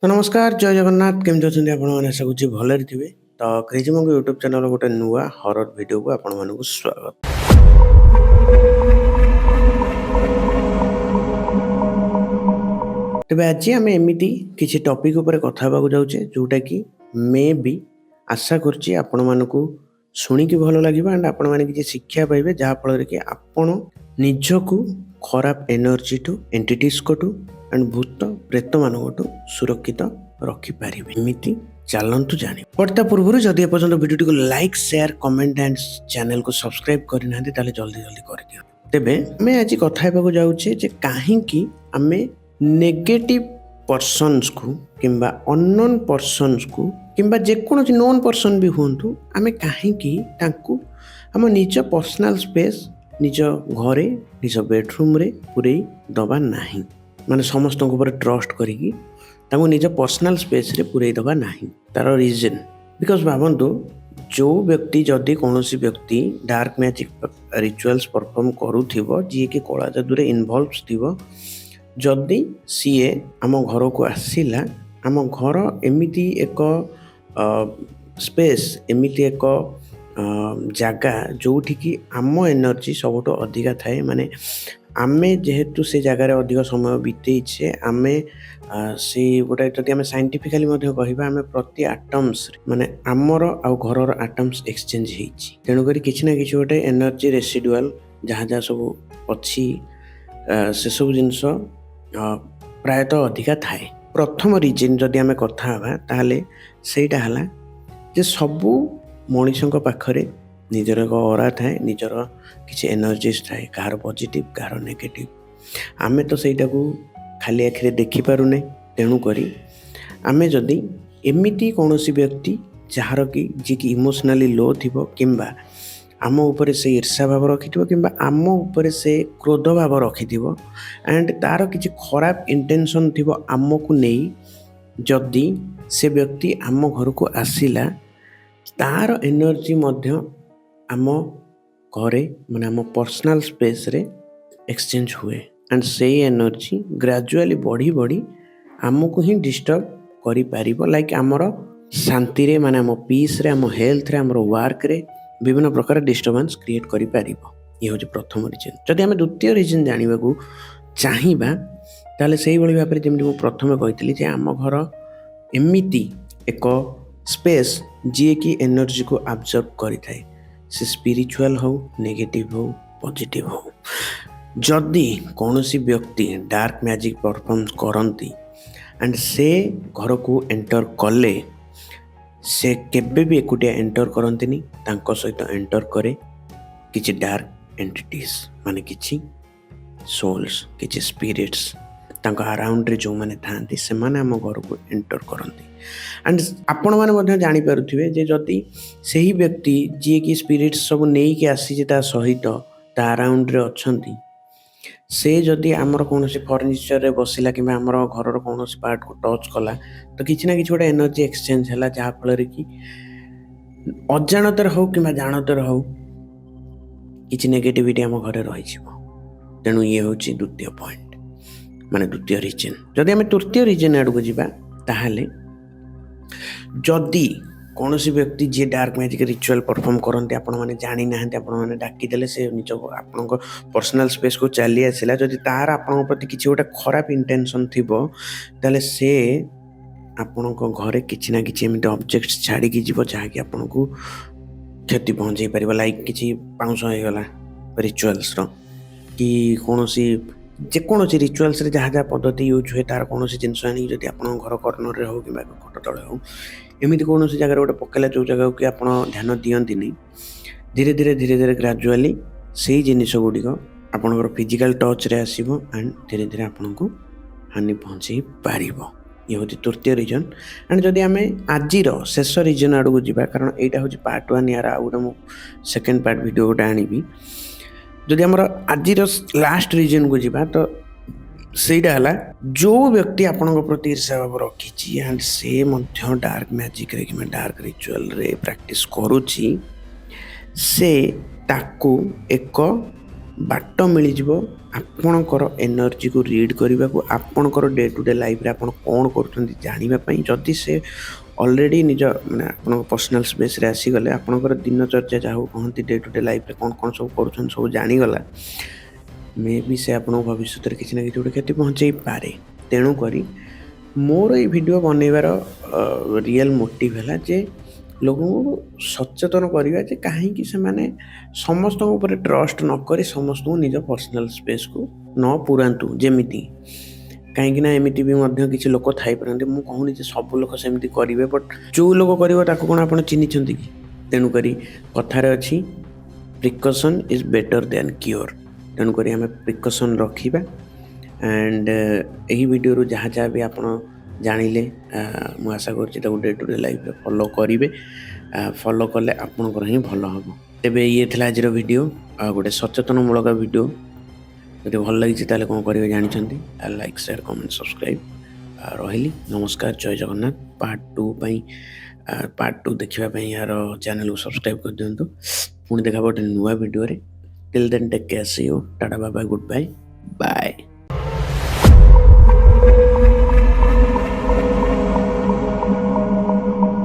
ନମସ୍କାର, ଜୟ ଜଗନ୍ନାଥ। କେମିତି ଅଛନ୍ତି ଆପଣମାନେ? ଆଶା କରୁଛି ଭଲରେ ଥିବେ। ତ କ୍ରେଜି ମଙ୍କ ୟୁଟ୍ୟୁବ୍ ଚ୍ୟାନେଲ୍ ଗୋଟେ ନୂଆ ହରର ଭିଡ଼ିଓକୁ ଆପଣମାନଙ୍କୁ ସ୍ୱାଗତ। ତେବେ ଆଜି ଆମେ ଏମିତି କିଛି ଟପିକ୍ ଉପରେ କଥା ହେବାକୁ ଯାଉଛେ, ଯେଉଁଟାକି ମେ ବି ଆଶା କରୁଛି ଆପଣମାନଙ୍କୁ ଶୁଣିକି ଭଲ ଲାଗିବ ଆଣ୍ଡ ଆପଣମାନେ କିଛି ଶିକ୍ଷା ପାଇବେ, ଯାହାଫଳରେ କି ଆପଣ ନିଜକୁ ଖରାପ ଏନର୍ଜିଠୁ, ଏଣ୍ଟିଟିସ୍ଙ୍କଠୁ ଆଣ୍ଡ ଭୂତ ପ୍ରେତମାନଙ୍କଠୁ ସୁରକ୍ଷିତ ରଖିପାରିବେ। ଏମିତି ଚାଲନ୍ତୁ ଜାଣିବା। ବଟ୍ ତା ପୂର୍ବରୁ ଯଦି ଏପର୍ଯ୍ୟନ୍ତ ଭିଡ଼ିଓଟିକୁ ଲାଇକ୍, ସେୟାର, କମେଣ୍ଟ ଆଣ୍ଡ ଚ୍ୟାନେଲକୁ ସବସ୍କ୍ରାଇବ୍ କରିନାହାନ୍ତି, ତାହେଲେ ଜଲ୍ଦି ଜଲ୍ଦି କରିଦିଅନ୍ତୁ। ତେବେ ଆମେ ଆଜି କଥା ହେବାକୁ ଯାଉଛେ ଯେ କାହିଁକି ଆମେ ନେଗେଟିଭ୍ ପର୍ସନ୍ସକୁ କିମ୍ବା ଅନନୋନ୍ ପର୍ସନ୍ସକୁ କିମ୍ବା ଯେକୌଣସି ନୋନ୍ ପର୍ସନ୍ ବି ହୁଅନ୍ତୁ, ଆମେ କାହିଁକି ତାଙ୍କୁ ଆମ ନିଜ ପର୍ସନାଲ୍ ସ୍ପେସ୍, ନିଜ ଘରେ, ନିଜ ବେଡ଼ରୁମ୍ରେ ପୂରେଇ ଦେବା ନାହିଁ, ମାନେ ସମସ୍ତଙ୍କ ଉପରେ ଟ୍ରଷ୍ଟ କରିକି ତାଙ୍କୁ ନିଜ ପର୍ସନାଲ୍ ସ୍ପେସ୍ରେ ପୂରେଇ ଦେବା ନାହିଁ। ତାର ରିଜନ୍, because ଭାବନ୍ତୁ, ଯେଉଁ ବ୍ୟକ୍ତି, ଯଦି କୌଣସି ବ୍ୟକ୍ତି ଡାର୍କ ମ୍ୟାଜିକ୍ ରିଚୁଆଲ୍ସ ପରଫର୍ମ କରୁଥିବ, ଯିଏକି କଳା ଯାଦୁରେ ଇନଭଲ୍ଭ ଥିବ, ଯଦି ସିଏ ଆମ ଘରକୁ ଆସିଲା, ଆମ ଘର ଏମିତି ଏକ ସ୍ପେସ୍, ଏମିତି ଏକ ଜାଗା ଯେଉଁଠିକି ଆମ ଏନର୍ଜି ସବୁଠୁ ଅଧିକା ଥାଏ। ମାନେ ଆମେ ଯେହେତୁ ସେ ଜାଗାରେ ଅଧିକ ସମୟ ବିତେଇଛେ, ଆମେ ସେଇ ଗୋଟେ ଯଦି ଆମେ ସାଇଣ୍ଟିଫିକାଲି ମଧ୍ୟ କହିବା, ଆମେ ପ୍ରତି ଆଟମ୍ସରେ, ମାନେ ଆମର ଆଉ ଘରର ଆଟମ୍ସ ଏକ୍ସଚେଞ୍ଜ ହେଇଛି। ତେଣୁକରି କିଛି ନା କିଛି ଗୋଟେ ଏନର୍ଜି ରେସିଡୁଆଲ୍ ଯାହା ଯାହା ସବୁ ଅଛି, ସେସବୁ ଜିନିଷ ପ୍ରାୟତଃ ଅଧିକା ଥାଏ। ପ୍ରଥମ ରିଜନ୍ ଯଦି ଆମେ କଥା ହେବା, ତାହେଲେ ସେଇଟା ହେଲା ଯେ ସବୁ ମଣିଷଙ୍କ ପାଖରେ ନିଜର ଏକ ଅରା ଥାଏ, ନିଜର କିଛି ଏନର୍ଜିଜ୍ ଥାଏ, କାହାର ପଜିଟିଭ୍, କାହାର ନେଗେଟିଭ୍। ଆମେ ତ ସେଇଟାକୁ ଖାଲି ଆଖିରେ ଦେଖିପାରୁନେ। ତେଣୁକରି ଆମେ ଯଦି ଏମିତି କୌଣସି ବ୍ୟକ୍ତି ଯାହାର କି ଯିଏକି ଇମୋସନାଲି ଲୋ ଥିବ, କିମ୍ବା ଆମ ଉପରେ ସେ ଈର୍ଷା ଭାବ ରଖିଥିବ, କିମ୍ବା ଆମ ଉପରେ ସେ କ୍ରୋଧ ଭାବ ରଖିଥିବ, ଆଣ୍ଡ ତା'ର କିଛି ଖରାପ ଇଣ୍ଟେନସନ୍ ଥିବ ଆମକୁ ନେଇ, ଯଦି ସେ ବ୍ୟକ୍ତି ଆମ ଘରକୁ ଆସିଲା, ତାର ଏନର୍ଜି ମଧ୍ୟ ଆମ ଘରେ, ମାନେ ଆମ ପର୍ସନାଲ୍ ସ୍ପେସ୍ରେ ଏକ୍ସଚେଞ୍ଜ ହୁଏ, ଆଣ୍ଡ ସେଇ ଏନର୍ଜି ଗ୍ରାଜୁଆଲି ବଢ଼ି ବଢ଼ି ଆମକୁ ହିଁ ଡିଷ୍ଟର୍ବ କରିପାରିବ। ଲାଇକ୍ ଆମର ଶାନ୍ତିରେ, ମାନେ ଆମ ପିସ୍ରେ, ଆମ ହେଲ୍ଥରେ, ଆମର ୱାର୍କରେ ବିଭିନ୍ନ ପ୍ରକାର ଡିଷ୍ଟର୍ବାନ୍ସ କ୍ରିଏଟ୍ କରିପାରିବ। ଇଏ ହେଉଛି ପ୍ରଥମ ରିଜନ୍। ଯଦି ଆମେ ଦ୍ୱିତୀୟ ରିଜନ୍ ଜାଣିବାକୁ ଚାହିଁବା, ତାହେଲେ ସେଇଭଳି ଭାବରେ ଯେମିତି ମୁଁ ପ୍ରଥମେ କହିଥିଲି ଯେ ଆମ ଘର ଏମିତି ଏକ ସ୍ପେସ୍ ଯିଏକି ଏନର୍ଜିକୁ ଆବଜର୍ବ କରିଥାଏ, ସେ ସ୍ପିରିଚୁଆଲ୍ ହଉ, ନେଗେଟିଭ୍ ହଉ, ପଜିଟିଭ୍ ହଉ। ଯଦି କୌଣସି ବ୍ୟକ୍ତି ଡାର୍କ ମ୍ୟାଜିକ୍ ପରଫର୍ମ କରନ୍ତି ଆଣ୍ଡ ସେ ଘରକୁ ଏଣ୍ଟର କଲେ, ସେ କେବେ ବି ଏକୁଟିଆ ଏଣ୍ଟର କରନ୍ତିନି। ତାଙ୍କ ସହିତ ଏଣ୍ଟର କରେ କିଛି ଡାର୍କ ଏଣ୍ଟିଟିସ୍, ମାନେ କିଛି ସୋଲ୍ସ, କିଛି ସ୍ପିରିଟ୍ସ, ତାଙ୍କ ଆରାଉଣ୍ଡରେ ଯେଉଁମାନେ ଥାଆନ୍ତି, ସେମାନେ ଆମ ଘରକୁ ଏଣ୍ଟର କରନ୍ତି। ଆଣ୍ଡ ଆପଣମାନେ ମଧ୍ୟ ଜାଣିପାରୁଥିବେ ଯେ ଯଦି ସେହି ବ୍ୟକ୍ତି ଯିଏକି ସ୍ପିରିଟ୍ସ ସବୁ ନେଇକି ଆସିଛି, ତା ସହିତ ତା ଆରାଉଣ୍ଡରେ ଅଛନ୍ତି, ସେ ଯଦି ଆମର କୌଣସି ଫର୍ଣ୍ଣିଚରରେ ବସିଲା କିମ୍ବା ଆମର ଘରର କୌଣସି ପାର୍ଟକୁ ଟଚ୍ କଲା, ତ କିଛି ନା କିଛି ଗୋଟେ ଏନର୍ଜି ଏକ୍ସଚେଞ୍ଜ ହେଲା, ଯାହାଫଳରେ କି ଅଜାଣତରେ ହଉ କିମ୍ବା ଜାଣତରେ ହଉ, କିଛି ନେଗେଟିଭିଟି ଆମ ଘରେ ରହିଯିବ। ତେଣୁ ଇଏ ହେଉଛି ଦ୍ୱିତୀୟ ପଏଣ୍ଟ, ମାନେ ଦ୍ୱିତୀୟ ରିଜନ୍। ଯଦି ଆମେ ତୃତୀୟ ରିଜନ୍ ଆଡ଼କୁ ଯିବା, ତାହେଲେ ଯଦି କୌଣସି ବ୍ୟକ୍ତି ଯିଏ ଡାର୍କ ମ୍ୟାଜିକ୍ ରିଚୁଆଲ୍ ପରଫର୍ମ କରନ୍ତି, ଆପଣମାନେ ଜାଣିନାହାନ୍ତି, ଆପଣମାନେ ଡାକିଦେଲେ, ସେ ନିଜ ଆପଣଙ୍କ ପର୍ସନାଲ୍ ସ୍ପେସ୍କୁ ଚାଲି ଆସିଲା, ଯଦି ତାର ଆପଣଙ୍କ ପ୍ରତି କିଛି ଗୋଟେ ଖରାପ ଇଣ୍ଟେନସନ୍ ଥିବ, ତାହେଲେ ସେ ଆପଣଙ୍କ ଘରେ କିଛି ନା କିଛି ଏମିତି ଅବଜେକ୍ଟ ଛାଡ଼ିକି ଯିବ, ଯାହାକି ଆପଣଙ୍କୁ କ୍ଷତି ପହଞ୍ଚେଇ ପାରିବ। ଲାଇକ୍ କିଛି ପାଉଁଶ ହେଇଗଲା ରିଚୁଆଲ୍ସର, କି କୌଣସି ଯେକୌଣସି ରିଚୁଆଲ୍ସରେ ଯାହା ଯାହା ପଦ୍ଧତି ୟୁଜ୍ ହୁଏ, ତାର କୌଣସି ଜିନିଷ ଆଣିକି ଯଦି ଆପଣଙ୍କ ଘର କର୍ଣ୍ଣରରେ ହଉ କିମ୍ବା ଖଟ ତଳେ ହଉ, ଏମିତି କୌଣସି ଜାଗାରେ ଗୋଟେ ପକେଇଲା, ଯେଉଁ ଜାଗାକୁ କି ଆପଣ ଧ୍ୟାନ ଦିଅନ୍ତିନି, ଧୀରେ ଧୀରେ ଧୀରେ ଧୀରେ ଗ୍ରାଜୁଆଲି ସେଇ ଜିନିଷ ଗୁଡ଼ିକ ଆପଣଙ୍କର ଫିଜିକାଲ୍ ଟଚ୍ରେ ଆସିବ ଆଣ୍ଡ ଧୀରେ ଧୀରେ ଆପଣଙ୍କୁ ହାନି ପହଞ୍ଚେଇ ପାରିବ। ଇଏ ହେଉଛି ତୃତୀୟ ରିଜନ୍। ଆଣ୍ଡ ଯଦି ଆମେ ଆଜିର ଶେଷ ରିଜନ୍ ଆଡ଼କୁ ଯିବା, କାରଣ ଏଇଟା ହେଉଛି ପାର୍ଟ ୱାନ୍, ୟାର ଆଉ ଗୋଟେ ମୁଁ ସେକେଣ୍ଡ ପାର୍ଟ ଭିଡ଼ିଓ ଗୋଟେ ଆଣିବି। ଯଦି ଆମର ଆଜିର ଲାଷ୍ଟ ରିଜନ୍କୁ ଯିବା, ତ ସେଇଟା ହେଲା ଯେଉଁ ବ୍ୟକ୍ତି ଆପଣଙ୍କ ପ୍ରତି ଈର୍ଷା ଭାବ ରଖିଛି ଆଣ୍ଡ ସେ ମଧ୍ୟ ଡାର୍କ ମ୍ୟାଜିକ୍ରେ କିମ୍ବା ଡାର୍କ ରିଚୁଆଲ୍ରେ ପ୍ରାକ୍ଟିସ୍ କରୁଛି, ସେ ତାକୁ ଏକ ବାଟ ମିଳିଯିବ ଆପଣଙ୍କର ଏନର୍ଜିକୁ ରିଡ୍ କରିବାକୁ, ଆପଣଙ୍କର ଡେ ଟୁ ଡେ ଲାଇଫ୍ରେ ଆପଣ କ'ଣ କରୁଛନ୍ତି ଜାଣିବା ପାଇଁ। ଯଦି ସେ ଅଲରେଡ଼ି ନିଜ ମାନେ ଆପଣଙ୍କ ପର୍ସନାଲ୍ ସ୍ପେସ୍ରେ ଆସିଗଲେ, ଆପଣଙ୍କର ଦିନଚର୍ଯ୍ୟା ଯାହାକୁ କହନ୍ତି, ଡେ ଟୁ ଡେ ଲାଇଫ୍ରେ କ'ଣ କ'ଣ ସବୁ କରୁଛନ୍ତି ସବୁ ଜାଣିଗଲା, ମେ ବି ସେ ଆପଣଙ୍କୁ ଭବିଷ୍ୟତରେ କିଛି ନା କିଛି ଗୋଟେ କ୍ଷତି ପହଞ୍ଚେଇ ପାରେ। ତେଣୁକରି ମୋର ଏଇ ଭିଡ଼ିଓ ବନେଇବାର ରିଏଲ୍ ମୋଟିଭ୍ ହେଲା ଯେ ଲୋକଙ୍କୁ ସଚେତନ କରିବା ଯେ କାହିଁକି ସେମାନେ ସମସ୍ତଙ୍କ ଉପରେ ଟ୍ରଷ୍ଟ ନ କରି ସମସ୍ତଙ୍କୁ ନିଜ ପର୍ସନାଲ୍ ସ୍ପେସ୍କୁ ନ ପୁରାନ୍ତୁ ଯେମିତି। କାହିଁକି ନା ଏମିତି ବି ମଧ୍ୟ କିଛି ଲୋକ ଥାଇପାରନ୍ତି। ମୁଁ କହୁନି ଯେ ସବୁ ଲୋକ ସେମିତି କରିବେ, ବଟ୍ ଯେଉଁ ଲୋକ କରିବ ତାକୁ କ'ଣ ଆପଣ ଚିହ୍ନିଛନ୍ତି କି? ତେଣୁକରି କଥାରେ ଅଛି, "Precaution is better than cure." ତେଣୁକରି ଆମେ ପ୍ରିକସନ୍ ରଖିବା। ଆଣ୍ଡ ଏହି ଭିଡ଼ିଓରୁ ଯାହା ଯାହା ବି ଆପଣ ଜାଣିଲେ, ମୁଁ ଆଶା କରୁଛି ତାକୁ ଡେ ଟୁ ଡେ ଲାଇଫ୍ରେ ଫଲୋ କରିବେ। ଫଲୋ କଲେ ଆପଣଙ୍କର ହିଁ ଭଲ ହେବ। ତେବେ ଇଏ ଥିଲା ଆଜିର ଭିଡ଼ିଓ, ଆଉ ଗୋଟେ ସଚେତନମୂଳକ ଭିଡ଼ିଓ। ଯଦି ଭଲ ଲାଗିଛି, ତାହେଲେ କ'ଣ କରିବେ ଜାଣିଛନ୍ତି, ଲାଇକ୍, ସେୟାର, କମେଣ୍ଟ, ସବସ୍କ୍ରାଇବ୍। ରହିଲି, ନମସ୍କାର, ଜୟ ଜଗନ୍ନାଥ। ପାର୍ଟ ଟୁ ପାଇଁ, ପାର୍ଟ ଟୁ ଦେଖିବା ପାଇଁ ଏହାର ଚ୍ୟାନେଲକୁ ସବସ୍କ୍ରାଇବ୍ କରିଦିଅନ୍ତୁ। ପୁଣି ଦେଖା ଗୋଟେ ନୂଆ ଭିଡ଼ିଓରେ। Till then, take care, see you, tata, bye bye, good bye bye.